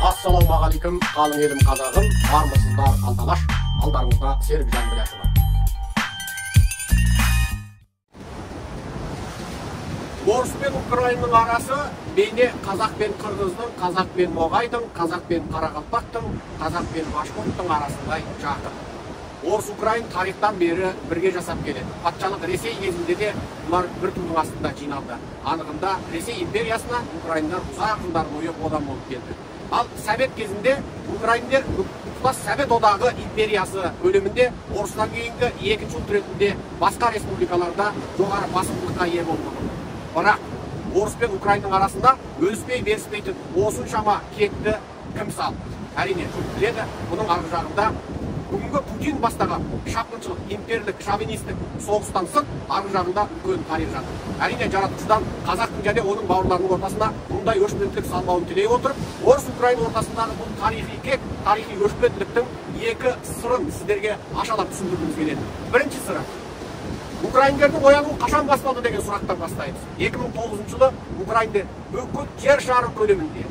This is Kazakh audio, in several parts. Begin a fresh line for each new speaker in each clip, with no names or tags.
Ассалаумағалейкум, қалың елім қазағым, армысыздар Алталаш, алдарыңызда Серікжан Біләшұлы. Орыс пен Украинаның арасы бейне қазақ пен қырғыздың, қазақ пен ноғайдың, қазақ пен қарақалпақтың, қазақ пен башқұрттың арасындай жақын. Орыс Украин тарихтан бері бірге жасап келеді. Патшалық Ресей кезінде де бұлар бір тудың астында жиналды. Анығында Ресей империясына украиндар ұзақ жылдар бойы одан болып келді. Ал Совет кезінде украиндер тұтас Совет одағы империясы көлемінде орыстан кейінгі екінші ұлт ретінде басқа республикаларда жоғары басымдылыққа ие болды. Бірақ орыс пен украинның арасында өліспей беріспейтін осыншама кекті кім салды? Әрине, жұрт біледі, бұның арғы жағында бүгінгі Путин бастаған шапқыншылық, имперлік, шовинистік соғыстан сырт арғы жағында үлкен тарих жатыр. Әрине, жаратушыдан қазақтың және оның бауырларының ортасына мұндай өшпенділік салмауын тілей отырып, орыс-украин ортасындағы бұл тарихи кек, тарихи өшпенділіктің екі сырын сіздерге ашалап түсіндіргіміз келеді. Бірінші сыры: украиндердің оянуы қашан басталды деген сұрақтан бастаймыз. 2009 жылы украиндер бүкіл жер шары көлемінде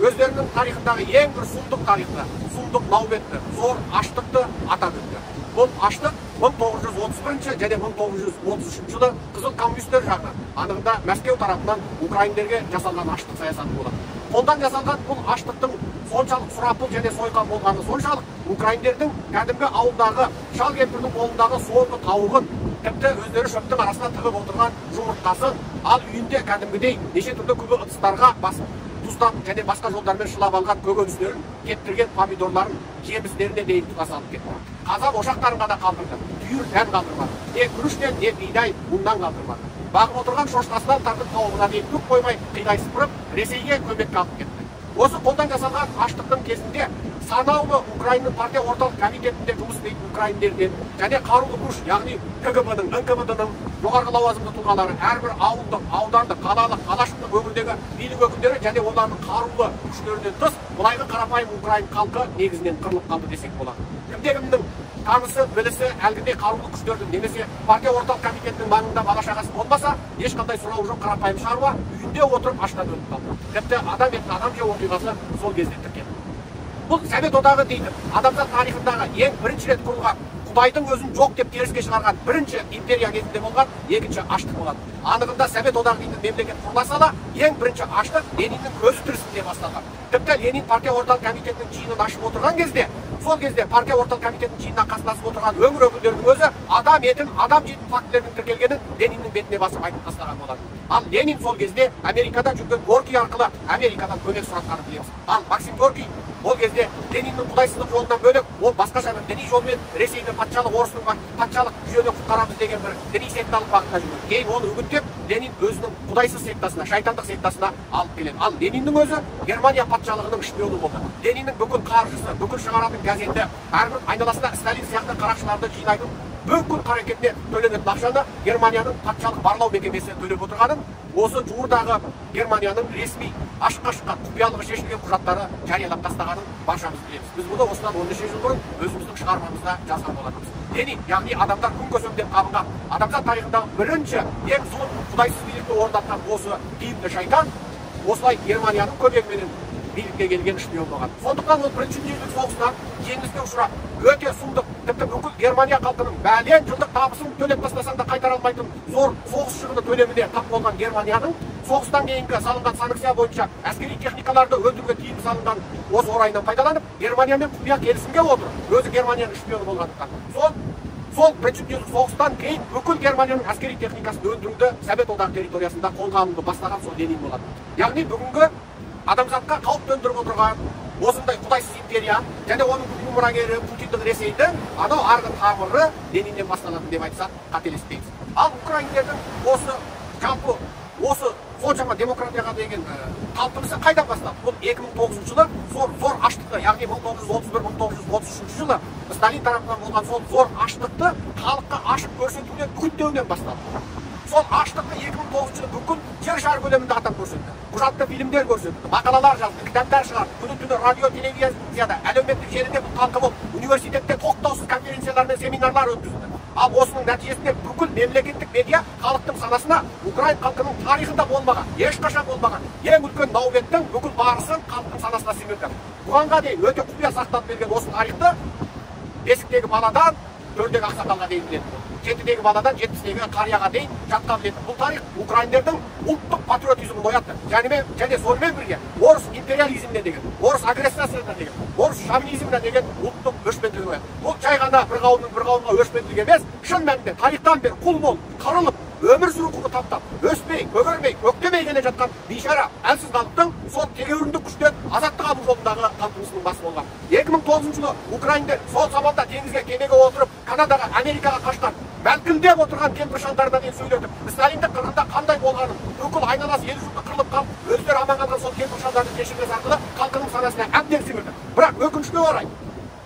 өздерінің тарихындағы ең бір сұмдық тарихты, сұмдық науметті, зор аштықты атап өтті. Бұл аштық 1931 және 1933 жылы қызыл коммунистер жағынан, анығында Мәскеу тарапынан украиндерге жасалған аштық саясаты болады. Қолдан жасалған бұл аштықтың соншалық сұрапыл және сойқан болғаны соншалық, украиндердің кәдімгі ауылдағы шал кемпірдің қолындағы соңғы тауығын, тіпті өздері шөптің арасына тығып отырған жұмыртқасын, ал үйінде кәдімгідей неше түрлі күбі ыдыстарға басып тұздап және басқа жолдармен шылап алған көкөністерін, кептірген помидорларын, жемістеріне дейін тұтас алып кетті. Қазан ошақтарын ғана қалдырды, түйір дән қалдырмады, не күріштен, не бидай, ұннан қалдырмады. Бағып отырған шошқасынан тартып тауығына дейін түк қоймай қидай сыпырып, Ресейге көмекке алып кетті. Осы қолдан жасалған аштықтың кезінде санаулы Украинаның партия орталық комитетінде жұмыс істейтін украиндерден және қарулы күш, яғни КГБ-ның, НКВД-ның жоғарғы лауазымды тұлғалары, әрбір ауылдық, аудандық, қалалық, қалашықтық өңірдегі билік өкілдері және олардың қарулы күштерінен тыс былайғы қарапайым украин халқы негізінен қырылып қалды десек болады. Кімде-кімнің танысы, білісі әлгіндей қарулы күштердің немесе партия орталық комитетінің маңында бала шағасы болмаса, ешқандай сұрауы жоқ қарапайым шаруа үйінде отырып аштан өліп қалды. Тіпті адам етін адам жеу оқиғасы сол кезде тіркелді. Бұл Совет одағы дейді, адамзат тарихындағы ең бірінші рет құрылған, Құдайдың өзін жоқ деп теріске шығарған бірінші империя кезінде болған екінші аштық болады. Анығында Совет одағы дейтін мемлекет құрыла сала, ең бірінші аштық Лениннің көзі тірісінде басталған. Тіпті Ленин партия орталық комитетінің жиынын ашып отырған кезде, сол кезде партия орталық комитетінің жиынына қатысып отырған өңір өкілдерінің өзі адам етін, адам жейтін фактілердің тіркелгенін Лениннің бетіне басып айтып тастаған болатын. Ал Ленин сол кезде Америкада жүрген Горький арқылы Америкадан көмек сұратқанын білеміз. Ал Максим Горький ол кезде Лениннің құдайсыздық жолынан бөлек, ол басқаша бір діни жолмен Ресейді патшалық, орыстың патшалық жүйеден құтқарамыз деген бір діни секталық бағытта жүрген. Кейін оны үгіттеп, Ленин өзінің құдайсыз сектасына, шайтандық сектасына алып келеді. Ал Лениннің өзі Германия патшалығының шпионы болды. Лениннің бүкіл қаржысы, бүкіл шығаратын газеті, әрбір айналасында Сталин сияқты қарақшыларды жинайтын бүкіл қарекетіне төленетін ақшаны Германияның патшалық барлау мекемесі төлеп отырғанын осы жуырдағы Германияның ресми ашыққа шыққан құпиялығы шешілген құжаттары жариялап тастағанын баршамыз білеміз. Біз бұны осыдан 13 жыл бұрын өзіміздің шығармамызда жазған болатынбыз. Ленин, яғни адамдар күн көсем деп қабынған, адамзат тарихындағы бірінші ең зұлым құдайсыз билікті орнатқан осы тиімді шайтан осылай Германияның көмегіменен билікке келген шпион болған. Сондықтан ол бірінші дүниежүзілік соғысынан жеңіліске ұшырап, өте сұмдық, тіпті бүкіл Германия халқының бәлен жылдық табысын төлеп тастасаң да қайтара алмайтын зор соғыс шығыны төлеміне тап болған Германияның соғыстан кейінгі салынған санкция бойынша әскери техникаларды өндіруге тыйым салынған осы орайынан пайдаланып, Германиямен құпия келісімге отырып, өзі Германияның шпионы болғандықтан сол бірінші дүниежүзілік соғыстан кейін бүкіл Германияның әскери техникасын өндіруді Совет одағы территориясында қолға алуды бастаған сол Ленин болады. Яғни бүгінгі адамзатқа қауіп төндіріп отырған осындай құдайсыз империя және оның бүгінгі мұрагері Путиндік Ресейдің анау арғы тамыры Лениннен басталатын деп айтсақ қателеспейміз. Ал украиндердің осы жалпы осы соншама демократияға деген талпынысы қайдан басталды? Бұл 2009 жылы зор аштықты, яғни 1931-1933 жылы Сталин тарапынан болған сол зор аштықты халыққа ашып көрсетуден, үгіттеуден басталды. Сол аштықты 2009 жылы бүкіл жер шары көлемінде атап көрсетті. Құжатты фильмдер көрсетті, мақалалар жазды, кітаптар шығарды, күні-түні радио, телевизияда, әлеуметтік желіде бұл талқы болып, университетте тоқтаусыз конференциялар мен семинарлар өткізді. Ал осының нәтижесінде бүкіл мемлекеттік медиа халықтың санасына украин халқының тарихында болмаған, ешқашан болмаған ең үлкен наубеттің бүкіл барысын халықтың санасына сіңірді. Бұғанға дейін өте құпия сақтап берген осы тарихты бесіктегі баладан төрдегі ақсақалға дейін білетін, жетідегі баладан 70-тегі қарияға дейін жатқа білетін. Бұл тарих украиндердің ұлттық патриотизмін оятты. Және сонымен бірге орыс империализміне деген, орыс агрессиясына деген, орыс шовинизміне деген ұлттық өшпенділігін оятты. Бұл жай ғана бір қауымның бір қауымға өшпенділігі емес, шын мәнінде тарихтан бері құл болып, қырылып, өмір сүру құқы таптап, өспей, көгермей, көктемей келе жатқан бейшара әлсіз халықтың сол тегеуріндік күштен азаттық алу жолындағы талпынысының басы болған. 2009 жылы украиндер сол заманда теңізге кемеге отырып, Канадаға, Америкаға қашқан, мәлкілдеп отырған кемпір шалдарына дейін сөйлетіп, сталиндік қырғында қандай болғанын, бүкіл айналасы ел жұрты қырылып қалып, өздері аман қалған сол кемпір шалдардың кешірмесі арқылы халқының санасына әбден сіңірді. Бірақ өкінішке орай,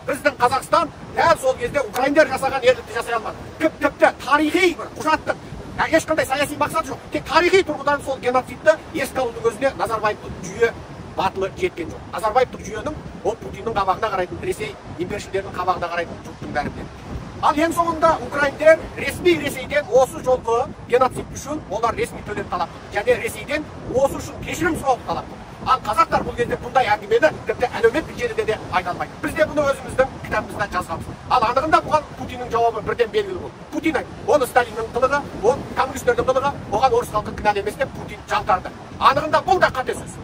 біздің Қазақстан дәл сол кезде украиндер жасаған ерлікті жасай алмады. Тіпті тарихи бір құжаттық, ешқандай саяси мақсат жоқ. Тек тарихи тұрғыдан сол геноцидті еске алудың өзіне Назарбаевтық жүйе батылы жеткен жоқ. Назарбаевтық жүйенің ол Путиннің қабағына қарайтын, Ресей импершілдерінің қабағына қарайтын жұрттың бәрі біледі. Ал ең соңында украиндер ресми Ресейден осы жолғы геноцид үшін олар ресми төлем талап қылды. Және Ресейден осы үшін кешірім сұрауды талап қылды. Ал қазақтар бұл кезде бұндай әңгімені тіпті әлеуметтік желіде де айта алмайды. Біз де бұны өзіміздің кітабымызда жазғанбыз. Ал анығында бұған Путиннің жауабы бірден белгілі болды. Путин айтты, оны Сталиннің қылығы, ол коммунистердің қылығы, оған орыс халқы кінәлі емес деп Путин жалтарды. Анығында бұл да қате сөз.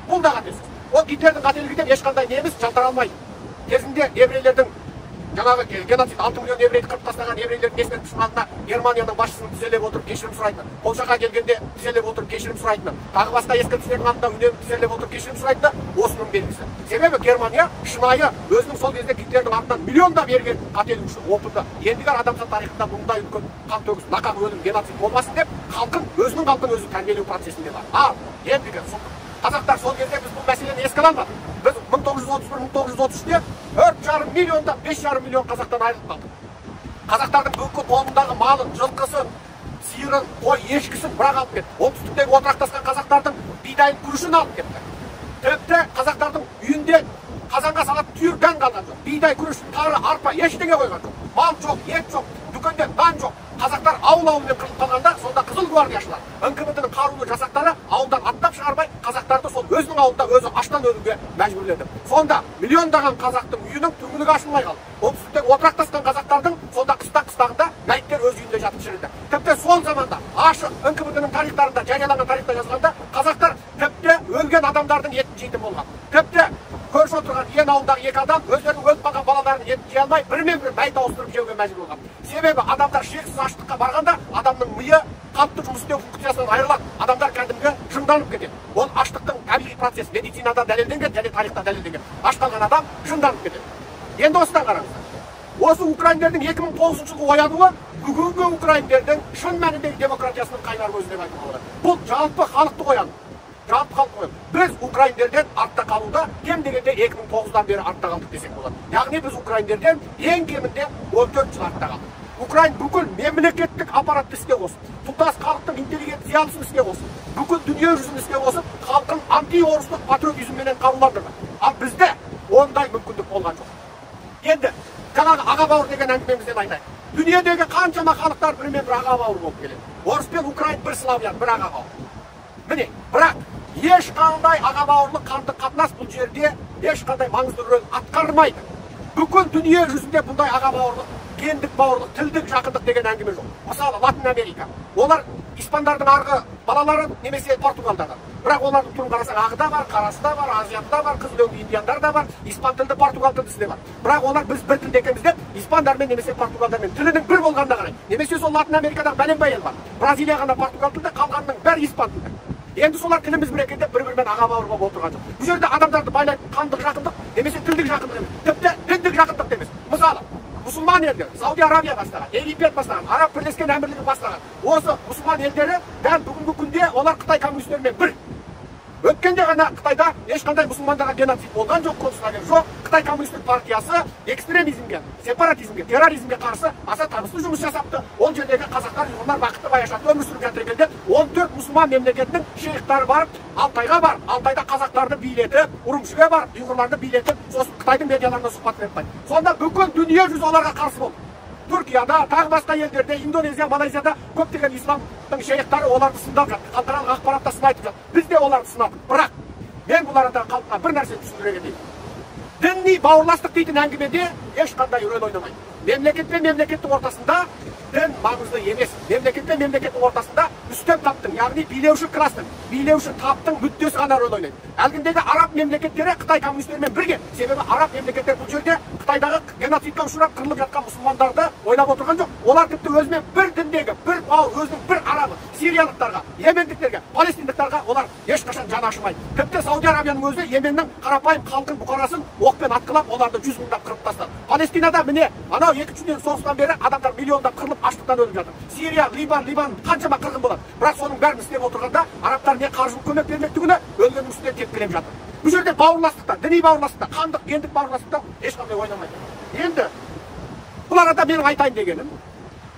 Бұл да қате сөз. Ол Гитлердің қателігі деп ешқандай неміс жалтара алмайды. Кезінде еврейлердің жаңағы геноцид 6 миллион еврейді қырып тастаған еврейлердің ескерткішінің алдына Германияның басшысын тізелеп отырып кешірім сұрайтыны, Польшаға келгенде тізелеп отырып кешірім сұрайтыны, тағы басқа ескерткіштердің алдында үнемі тізелеп отырып кешірім сұрайтыны осының белгісі. Себебі Германия шынайы өзінің сол кезде Гитлердің артынан миллиондап ерген қателігі үшін опынды. Ендігәрі адамзат тарихында бұндай үлкен қан төгіс, нақақ өлім, геноцид болмасын деп халқын, өзінің халқын өзі тәрбиелеу процесінде бар. Ал ендігі қазақтар сол кезде біз бұл мәселені еске ала алмадық. Біз 1931-1933-те 4,5 миллиондан 5,5 миллион қазақтан айырылып қалдық. Қазақтардың бүкіл қолындағы малын, жылқысын, сиырын, қой, ешкісін бірақ алып кетті. Оңтүстіктегі отырақтасқан қазақтардың бидайын, күрішін алып кетті. Тіпті қазақтардың үйінде қазанға салатын түйір дән қалған жоқ. Бидай, күріш, тары, арпа ештеңе қойған жоқ. Мал жоқ, ет жоқ, дүкенде нан жоқ. Қазақтар ауыл-ауылмен қырылып қалғанда, сонда қызыл гвардияшылар, НКВД-ның қарулы жасақтары ауылдан аттап шығармай, қазақтарды сол өзінің ауылында өзі аштан өлуге мәжбүрледі. Сонда миллиондаған қазақтың үйінің түңлігі ашылмай қалды. Оңтүстіктегі отырақтасқан қазақтардың сонда қыстақ-қыстағында мәйіттер өз үйінде жатып шіріді. Тіпті сол заманда ашық НКВД-ның тарихтарында, жарияланған тарихта жазылғанда, қазақтар тіпті өлген адамдардың етін жейтін болған. Тіпті көрші отырған иен ауылдағы екі адам өздерінің өліп қалған балаларының етін жей алмай, бірімен бірі мәйіт ауыстырып жеуге мәжбүр болған. Себебі адамдар шексіз аштыққа барғанда адамның миы қалыпты жұмыс істеу функциясынан айырылады. Адамдар кәдімгі жынданып кетеді. Ол аштықтың табиғи процесі медицинада дәлелденген және тарихта дәлелденген. Аш қалған адам жынданып кетеді. Енді осыдан қараңыздар. Осы украиндердің 2009 жылғы оянуы бүгінгі украиндердің шын мәніндегі демократиясының қайнар көзі деп айтуға болады. Бұл жалпы халықтық ояну. Жалпы халықтық ояну. Біз украиндерден артта қалуда кем дегенде 2009-дан бері артта қалдық десек болады. Яғни біз украиндерден ең кемінде 14 жыл артта қалдық. Украин бүкіл мемлекеттік аппаратты іске қосып, тұтас халықтың интеллигент зиялысын іске қосып, бүкіл дүние жүзін іске қосып, халқын антиорыстық патриотизмменен қаруландырды. Ал бізде ондай мүмкіндік болған жоқ. Енді жаңағы аға бауыр деген әңгімемізден айтайық. Дүниедегі қаншама халықтар бірімен бір аға бауыр болып келеді. Орыс пен украин бір славян, бір аға бауыр. Міне, бірақ ешқандай аға бауырлық қандық қатынас бұл жерде ешқандай маңызды рөл атқармайды. Бүкіл дүние жүзінде бұндай аға бауырлық, гендік бауырлық, тілдік жақындық деген әңгіме жоқ. Мысалы, Латын Америка. Олар испандардың арғы балалары немесе португалдардан. Бірақ олардың түрін қарасаң, ағы да бар, қарасы да бар, азиаты да бар, қызыл өңді индиандар да бар, испан тілді, португал тілдісі де бар. Бірақ олар біз бір тілде екенбіз деп, испандармен немесе португалдармен тілінің бір болғанына қарай. Немесе сол Латын Америкадағы бәленбай ел бар. Бразилия ғана португал тілді, қалғанының бәрі испан тілді. Енді солар тіліміз бір екен деп бір-бірімен аға бауыр болып отырған жоқ. Бұл жерде адамдарды байлайтын қандық жақындық немесе тілдік жақындық емес, тіпті діндік жақындық емес. Мысалы, мұсылман елдері, Сауди Арабия бастаған, Египет бастаған, Араб Бірлескен Әмірлігі бастаған. Осы мұсылман елдері дәл бүгінгі күнде олар Қытай коммунистерімен бір. Өткенде ғана Қытайда ешқандай мұсылмандарға геноцид болған жоқ, концлагерь жоқ. Қытай коммунистік партиясы экстремизмге, сепаратизмге, терроризмге қарсы аса табысты жұмыс жасапты. Ол жердегі қазақтар, ұйғырлар бақытты баяшатты өмір сүріп жатыр екен деп 14 мұсылман мемлекетінің шейхтары барып, Алтайға барып, Алтайда қазақтарды билетіп, Урумшиге барып, ұйғырларды билетіп, сосын Қытайдың медиаларына сұхбат беріп қайтты. Сонда бүкіл дүние жүзі оларға қарсы болды. Түркияда, тағы басқа елдерде, Индонезия, Малайзияда көптеген исламның шейхтары оларды сындап жатыр. Халықаралық ақпаратта сын айтып жатыр. Біз де оларды сынадық. Бірақ мен бұл арада халыққа бір нәрсе түсіндіре кетейін. Діни бауырластық дейтін әңгімеде ешқандай рөл ойнамайды. Мемлекет пен мемлекеттің ортасында дін маңызды емес. Мемлекет пен мемлекеттің ортасында үстем таптың, яғни билеуші класстың, билеуші таптың мүддесі ғана рөл ойнайды. Әлгіндегі араб мемлекеттері Қытай коммунистерімен бірге, себебі араб мемлекеттері бұл жерде Қытайдағы геноцидке ұшырап қырылып жатқан мұсылмандарды ойлап отырған жоқ. Олар тіпті өзімен бір діндегі, бір бауыр, өзінің бір арабы, сириялықтарға, йемендіктерге, палестиндықтарға олар ешқашан жаны ашымайды. Тіпті Сауди Арабияның өзі Йеменнің қарапайым халқын, бұқарасын оқпен атқылап, оларды 100 мыңдап қырып тастады. Палестинада міне анау екінші дүниежүзілік соғыстан бері адамдар миллиондап қырылып, аштықтан өліп жатыр. Сирия, Ливан қаншама қырғын болады. Бірақ соның бәрін істеп отырғанда арабтар не қаржылық көмек бермек түгілі өлгеннің үстіне тепкілеп жатыр. Бұл жерде бауырластықта, діни бауырластықта, қандық, гендік бауырластықта ешқандай ойнамайды. Енді бұл арада менің айтайын дегенім,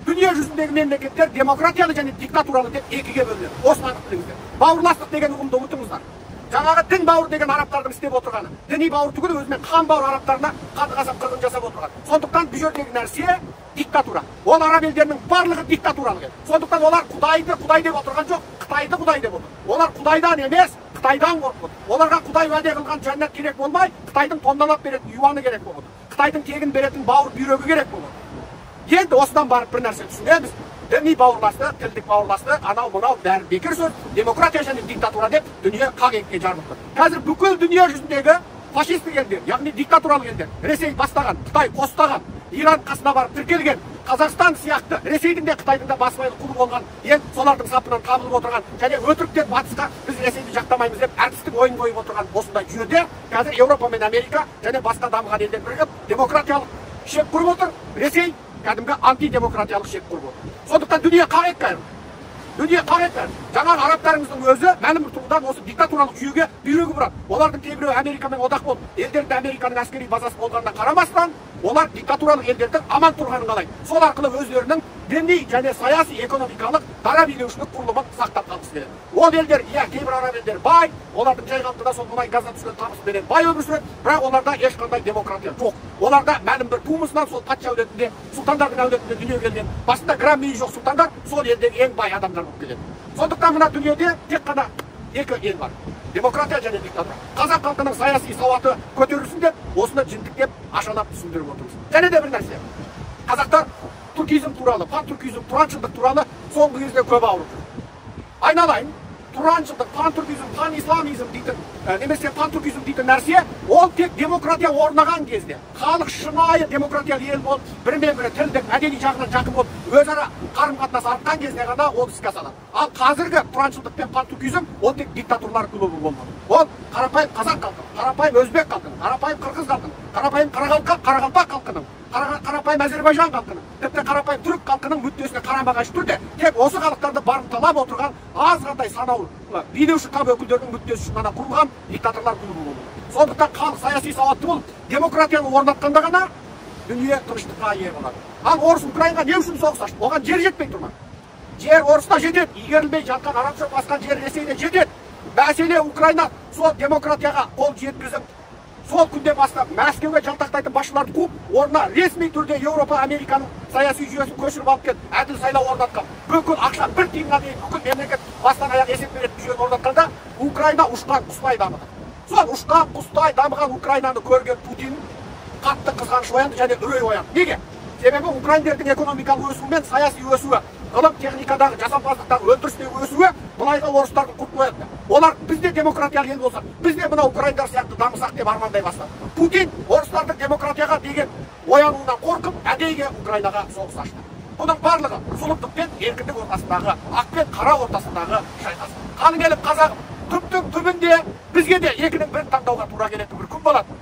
дүние жүзіндегі мемлекеттер демократиялы және диктатуралы деп екіге бөлінеді. Осыны анық біліңіздер. Бауырластық деген ұғымды ұмытыңыздар. Жаңағы дін бауыр деген арабтардың істеп отырғаны, діни бауыр түгілі өзімен қан бауыр арабтарына қанды қасап қырғын жасап отырған. Сондықтан бұл жердегі нәрсе диктатура. Ол араб елдерінің барлығы диктатуралық ел. Сондықтан олар Құдайды Құдай деп отырған жоқ, Қытайды Құдай деп отыр. Олар Құдайдан емес, Қытайдан қорқып отыр. Оларға Құдай уәде қылған жәннат керек болмай, Қытайдың тонналап беретін юаны керек болып отыр. Қытайдың тегін беретін бауыр бүйрегі керек болып отыр. Енді осыдан барып бір нәрсе түсінеміз. Діни бауырластық, тілдік бауырластық, анау мынау бәрі бекер сөз, демократия және диктатура деп дүние қақ екіге жарылып тұр. Қазір бүкіл дүние жүзіндегі фашистік елдер, яғни диктатуралық елдер, Ресей бастаған, Қытай қостаған, Иран қасына барып тіркелген, Қазақстан сияқты Ресейдің де Қытайдың да басыбайлы құлы болған ел, солардың сапынан табылып отырған және өтіріктен батысқа біз Ресейді жақтамаймыз деп әртістік ойын қойып отырған осындай жүйеде қазір Еуропа мен Америка және басқа дамыған елдер бірігіп демократиялық шеп құрып отыр. Ресей кәдімгі антидемократиялық шеп құрып отыр. Сондықтан дүние қақ екіге айырылды. Дүние қақ екіге айырылды. Жаңағы арабтарымыздың өзі мәлім бір тұрғыдан осы диктатуралық жүйеге бүйрегі бұрады. Олардың кейбіреуі Америкамен одақ болып, елдерінде Американың әскери базасы болғанына қарамастан, олар диктатуралық елдердің аман тұрғанын қалайды. Сол арқылы өздерінің діни және саяси экономикалық дара билеушілік құрылымын сақтап қалғысы келеді. Ол елдер, иә, кейбір араб елдері бай, олардың жай қалпында сол мұнай газдан түскен табыспенен бай өмір сүреді, бірақ оларда ешқандай демократия жоқ. Оларда мәлім бір тумысынан сол патша әулетінде, сұлтандардың әулетінде дүниеге келген, басында грамм миы жоқ сұлтандар сол елдегі ең бай адамдар болып келеді. Сондықтан мына дүниеде тек қана екі ел бар: демократия және диктатура. Қазақ халқының саяси сауаты көтерілсін деп осыны жінтіктеп, ашалап түсіндіріп отырмыз. Және де бір нәрсе, қазақтар түркизм туралы, пантүркизм, тұраншылдық туралы соңғы кезде көп ауырып жүр. Айналайын, тұраншылдық, пантүркизм, панисламизм дейтін, немесе пантүркизм дейтін нәрсе, ол тек демократия орнаған кезде, халық шынайы демократиялы ел болып, бірімен бірі тілдік, мәдени жағынан жақын болып, өзара қарым-қатынас артқан кезде ғана ол іске асады. Ал қазіргі тұраншылдық пен пантүркизм ол тек диктатурлар клубы болмады. Ол қарапайым қазақ халқының, қарапайым өзбек халқының, қарапайым қырғыз халқының, қарапайым қарақалпақ халқының, қарапайым әзербайжан халқының, тіпті қарапайым түрік халқының мүддесіне қарама-қайшы түрде тек осы халықтарды барымталап отырған азғантай санаулы билеуші тап өкілдерінің мүддесі үшін ғана құрылған диктаторлар клубы болды. Сондықтан халық саяси сауатты болып, демократияны орнатқанда ғана дүние тыныштыққа ие болады. Ал орыс Украинаға не үшін соғыс ашты? Оған жер жетпей тұр ма? Жер орыста жетеді, игерілмей жатқан араб шөп басқан жер Ресейде жетеді. Мәселе Украина сол демократияға қол жеткізіп, сол күнде бастап Мәскеуге жалтақтайтын басшыларды қуып, орнына ресми түрде Еуропа, Американың саяси жүйесін көшіріп алып келіп, әділ сайлау орнатқан, бүкіл ақша бір тиынға дейін бүкіл мемлекет бастан аяқ есеп беретін жүйені орнатқанда Украина ұшқан құстай дамыды. Сол ұшқан құстай дамыған Украинаны көрген Путин қатты қызғаныш оянды және үрей оянды. Неге? Себебі украиндердің экономикалық өсуі мен саяси өсуі, ғылым техникадағы, жасампаздықтағы, өндірістегі өсуі былайғы орыстардың құртын оятты. Олар бізде демократиялы ел болса, бізде мына украиндар сияқты дамысақ деп армандай бастады. Путин орыстардың демократияға деген оянуынан қорқып, әдейіге Украинаға соғыс ашты. Бұның барлығы зұлымдық пен еркіндік ортасындағы, ақ пен қара ортасындағы шайқас. Қалың елім қазағым, түптің түбінде бізге де екінің бірін таңдауға тура келетін бір күн болады.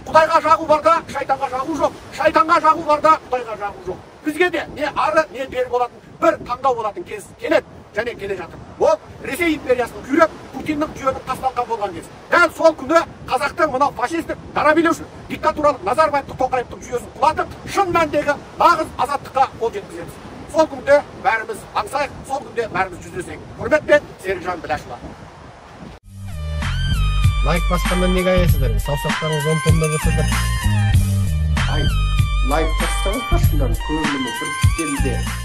Құдайға жағу барда, шайтанға жағу жоқ. Шайтанға жағу барда, Құдайға жағу жоқ. Бізге де не ары, не бері болатын бір таңдау болатын кез келеді және келе жатыр. Ол Ресей империясының күйреп, Путиннің жүйенің тасталқан болған кез. Дәл сол күні қазақтың мынау фашистік, дара билеушілік, диктатуралық Назарбаевтық, Тоқаевтың жүйесін құлатып, шын мәндегі нағыз азаттыққа қол жеткіземіз. Сол күнде бәріміз аңсайық, сол күнде бәріміз жүздесейік. Құрметпен, Серікжан Біләшұлы.
Лайк басқаннан неге аяйсыздар? Саусақтарыңыз 10 тонна болса да.
Ай. Лайк бассаңыздаршы, мынаның көміні бір кемде.